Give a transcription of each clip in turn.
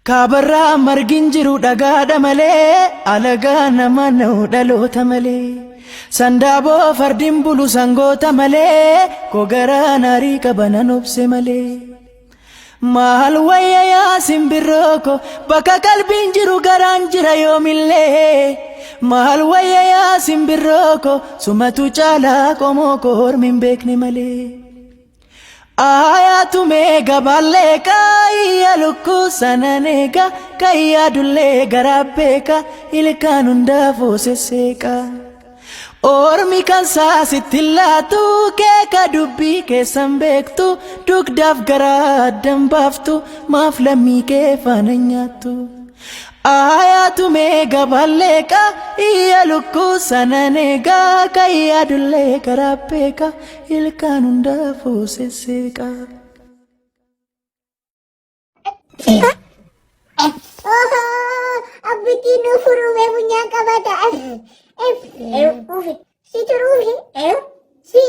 Kaabarraa margin jiru dhagaadha malee alagaa nama na'u dhaloota malee. Sandaaboo fardiin bulu sangoota malee kogaraa naarii qaba nan obse malee. Maal wayya yaa simbirroo ko bakka qalbiin jiru garaan jira yoomillee. Maal wayya yaa simbirroo ko sumatu caalaa qomoo ko hormi hin beekne malee. Aayaatu mee gabaallee kaayya lukkuu sanan eega kayyaa dullee garaa beeka ilkaan hundaafuu sesseeqa. Ormi kan saasitti laatu keeka dubbii keessan beektu dugdaaf garaa addan baaftu maaf lammii kee faana nyaattu. Aayaatu mee gabaallee kaayya lukkuu sanan eega kayyaa dullee garaa beeka ilkaan hundaafuu sesseeqa. Abbittiin nu furuumee funyaan qabata. Uufe. Situ uufe. Si.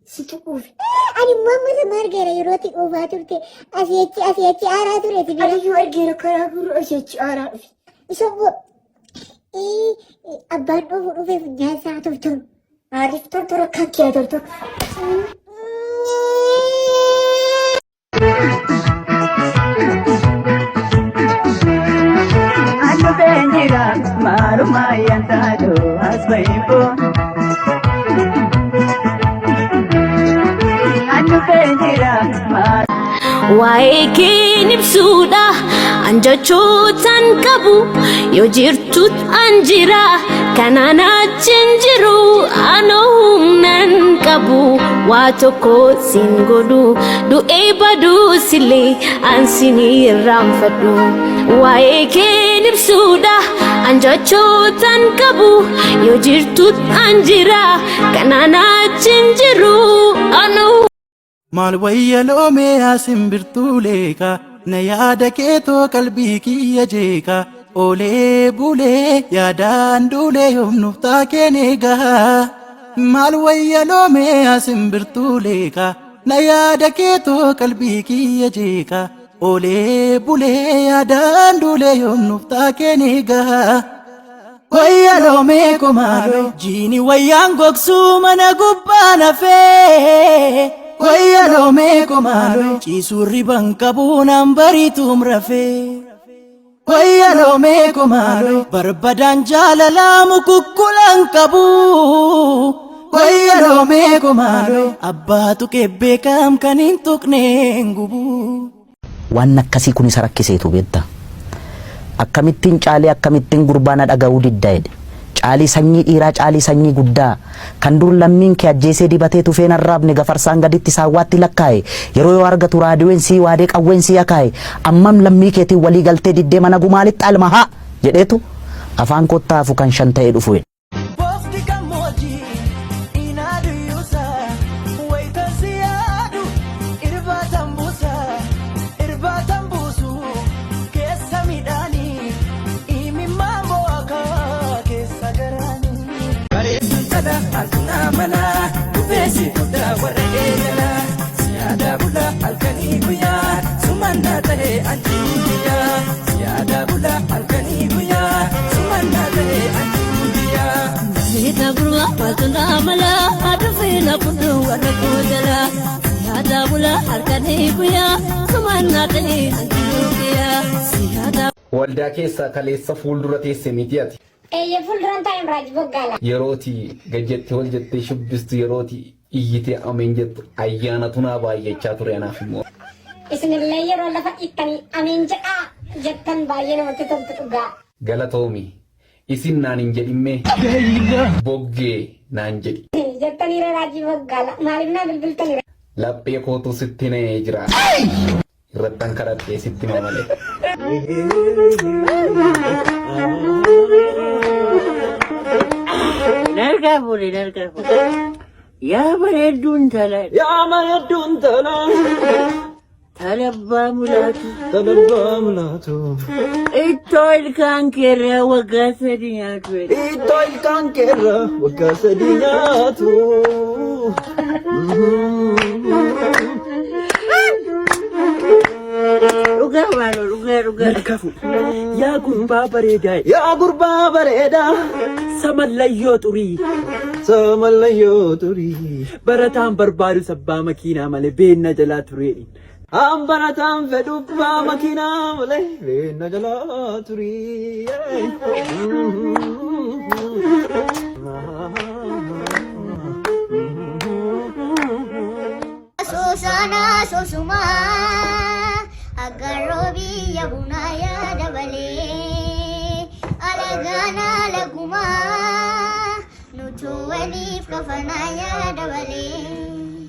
Situ uufe. Ani immoo amma sama argeera yeroo itti quufaa turte. Asii achi asii achi aaraa ture si bira. Aniyyuu argeera karaa gurra asii achi aaraa dhufe. Isa immoo abbaan dhufu dhufee funyaan isaa tortoru. Maaliif tortora kakkee tortora? Annu beenjira maalummaa yantaatu as bahimboo. Annu beenjira maal. Waa'ee keen ibsuudha an jechootan qabu yoo jirtut an jira kanaan achi hin jiru anoo humnan qabu waa tokko sin godhu du'ee baduusillee an sin irraanfadhu. Waa'ee keen ibsuudha an jechootan qabu yoo jirtut an jira kanaan achi hin jiru anoo. Maal wayya loomee yaa simbirtuu leeka na yaada keetoo qalbii kiyya jeeka oolee bulee yaadaan duulee yoomnuuf taakeen eegaa. Maal wayya loomee yaa simbirtuu leeka na yaada keetoo qalbii kiyya jeeka oolee bulee yaadaan duulee yoomnuuf taakeen eegaa. Wayya loomee komaaloo jiini wayyaan gogsuu mana gubbaa nafee. Wayya loomee komaaloo ciisuu riban qabuu naan bariituum rafee. Wayya loomee komaaloo barbadaan jaalalaa mukukkulan qabu. Wayya loomee komaaloo abbaa tuqee beekam kan hin tuqneen gubu. Waan akkasii kun isa rakkiseetu beektaa. Akkamittiin Caalii akkamittiin gurbaa na dhaga'uu didda jedhe. Caalii sanyii dhiiraa Caalii sanyii guddaa kan dur lammiin kee ajjeesee dibatee tufeen arraabne gafarsaan gaditti saawwaatti lakkaa'e yeroo yoo argatu raadiyoon sii waadee qawween sii akaa'e ammam lammii keetiin walii galtee diddee mana gumaalitti alma haa jedheetu afaan kottaa hafu kan shan ta'ee dhufu jedhe. Bofti gammoojjii inaaduyyuusa wayita si yaadu irbaatan buusa irbaatan buusu keessa midhaanii imimmaan bo'aa keessa garaanii. Bareedduu tala harkuna mala dhufeessi guddaa warra eegala siyaadaa bula halkanii guyyaa sumannaa ta'ee anjii guyyaa siyaadaa bula halkanii guyyaa sumannaa ta'ee anjii guyyaa. Meeta gurba maaltu mala adufee na fudhu warra koo jala. Siyaadaa bula halkanii guyyaa sumannaa ta'e hanqinuu guyyaa. Siyaadaa. Waldaa keessaa kaleessa fuuldura teesse miti ati. Eeyyee fuulduran taa'een Raajii Boggaala. Yerooti gad jettee ol jettee shubbistu yerooti iyyitee ameen jettu ayyaanatu naa baay'achaa ture anaaf immoo. Isinillee yeroo lafa dhiittanii ameen jedhaa jettan baay'ee namatti toltu dhugaa. Galatoomi. Isin naan hin jedhimmee boggee naan jedhi. Jettaniira Raajii Boggaala. Maaliif naa bilbiltaniira? Laphee kootu sitti na'ee jira. Irrattan kadhadhee sitti hima malee. Narkaa fuudhe narkaa fuudhe. Yaa bareedduu intala. Yaa bareedduu intala. Talabbaa mulaatu. Talabbaa mulaatu. Ittoo ilkaan keerraa waggaa sadi nyaatu. Ittoo ilkaan keerraa waggaa sadi nyaatu. Dhugaa. Dhugaa maaloo dhugaa dhugaa. Narkaa fuudhi. Yaa gurbaa bareedaa. Yaa gurbaa bareedaa. Samallayyoo xurii. Samallayyoo xurii. Barataan barbaadu sabbaa makiinaa malee beenna jalaa turee. An barataan fedhu abbaa makiinaa malee beenna jalaa turii. Soosana soosumaa agarroo biyya bunaa yaada balee alagaan alagumaa nutu waliif kafanaa yaada balee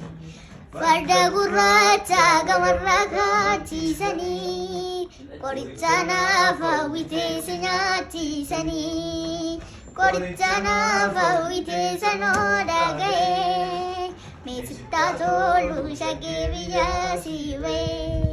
farda gurraacha gamarraa kaachisanii qoricha naaf hawwitee si nyaachisanii qoricha naaf hawwitee sanoo dhaga'ee meesittaa tolu shagee biyya si ba'ee.